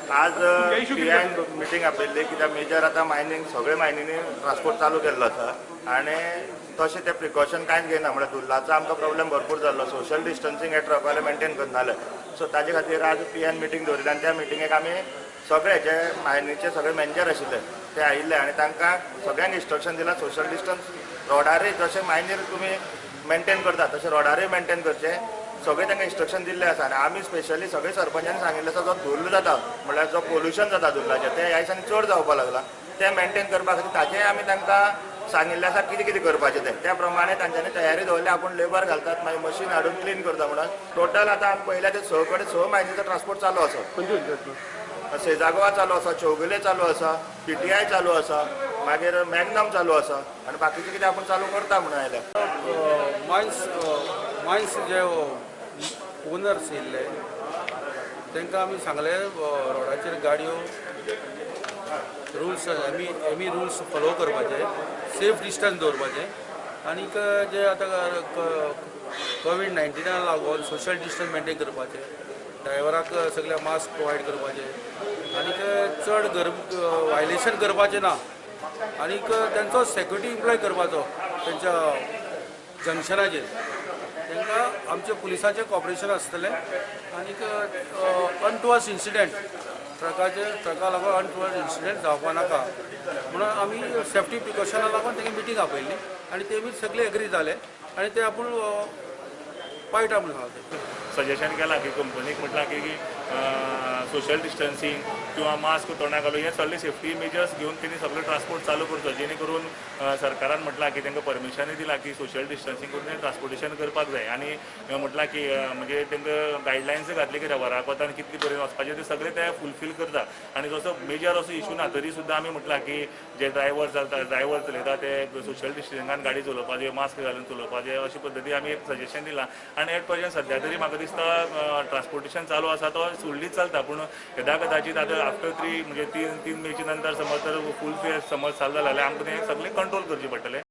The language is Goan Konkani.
आज पीआयन मिटींग आपयल्ली, कित्याक मेजर आतां मायनींग, सगळे मायनींनी ट्रान्सपोर्ट चालू केल्लो आसा आनी तशें ते प्रिकॉशन कांयच घेयना. म्हळ्यार धुल्लाचो आमकां प्रॉब्लेम भरपूर जाल्लो. सोशल डिस्टन्सींग हे ट्रकवाले मेंटेन करनाले. सो ताजे खातीर आज पीआयन मिटींग दवरिल्ली आनी त्या मिटिंगेक आमी सगळे जे मायनीचे सगळे मॅनेजर आशिल्ले ते आयिल्ले आनी तांकां सगळ्यांक इन्स्ट्रक्शन दिलां, सोशल डिस्टन्स रोडारय जशें मायनीर तुमी मेंटेन करता तशें रोडारय मेंटेन करचें. सगळें तांकां इन्स्ट्रक्शन दिल्लें आसा. आनी आमी स्पेशली सगळे सरपंचांनी सांगिल्लें आसा, जो धुल्ल जाता, म्हणल्यार जो पोल्युशन जाता धुल्लाचें, तें ह्या दिसांनी चड जावपाक लागलां. तें मेंटेन करपा खातीर ताचेंय आमी तांकां सांगिल्लें आसा, कितें कितें करपाचें तें. त्या प्रमाणे तांच्यांनी तयारी दवरल्या. आपूण लेबर घालतात, मागीर मशीन हाडून क्लीन करता म्हणून. टोटल आतां आमी पळयल्या ते स कडेन स मायनीचो ट्रान्सपोर्ट चालू आसा. सेजागोवा चालू आसा, चौगुले चालू आसा, पीटीआय चालू आसा, मागीर मॅग्नम चालू आसा आनी बाकीचें कितें आपूण चालू करता म्हणून आयल्या. मायन्स मायन्स जे ओनर्स येयल्ले, तांकां आमी सांगले, रोडाचेर गाडयो रुल्स आमी आमी रुल्स फॉलो करपाचे, सेफ डिस्टन्स दवरपाचें आनीक जे आतां कोवीड 19 लागून सोशल डिस्टन्स मेंटेन करपाचें, ड्रायव्हराक सगळ्या मास्क प्रोवायड करपाचें आनीक चड गर वायलेशन करपाचें ना आनीक तेंचो सेक्युरिटी इम्प्लॉय करपाचो तेंच्या जंक्शनाचेर. तांकां आमच्या पुलिसाचें कॉपरेशन आसतलें आनीक अनटुवर्ड इन्सिडेंट ट्रकाचे, ट्रका लागून अनटुवर्ड इन्सिडेंट जावपा नाका म्हणून आमी सेफ्टी प्रिकॉशना लागून तेंगे मिटींग आपयल्ली आनी ते बी सगळे एग्री जाले आनी ते आपूण पाळटा म्हणून सांगले. सजेशन केलां की कंपनीक म्हटलां की सोशल डिस्टन्सींग किंवा मास्क तोंडाक घालून हे सगळे सेफ्टी मेजर्स घेवन तेणी सगळे ट्रान्सपोर्ट चालू करचो, जेणे करून सरकारान म्हटलां की तांकां परमिशनूय दिलां की सोशल डिस्टन्सींग करून ट्रान्सपोर्टेशन करपाक जाय. आनी म्हटलां की म्हणजे तांकां गायडलायन्स घातली की वराक वतान कितले पर्यंत वचपाचें, ते सगळे ते फुलफील करता. आनी जसो मेजर असो इशू ना, तरी सुद्दां आमी म्हटलां की जे ड्रायव्हर चलता, ड्रायव्हर चलयता, ते सोशल डिस्टन्सिंगान गाडी चलोवपाचे, मास्क घालून चलोवपाचे, अशे पद्दती आमी एक सजेशन दिलां. आनी एट प्रेझेंट सद्या तरी म्हाका दिसता ट्रान्सपोर्टेशन चालू आसा, तो सुरळीत चलता. पूण यदा कदाचित आतां आफ्टर थ्री, म्हणजे 3 3 मेचे नंतर समज तर फूल फेज समज चालू जालें जाल्यार आमकां तें सगळें कंट्रोल करचें पडटलें.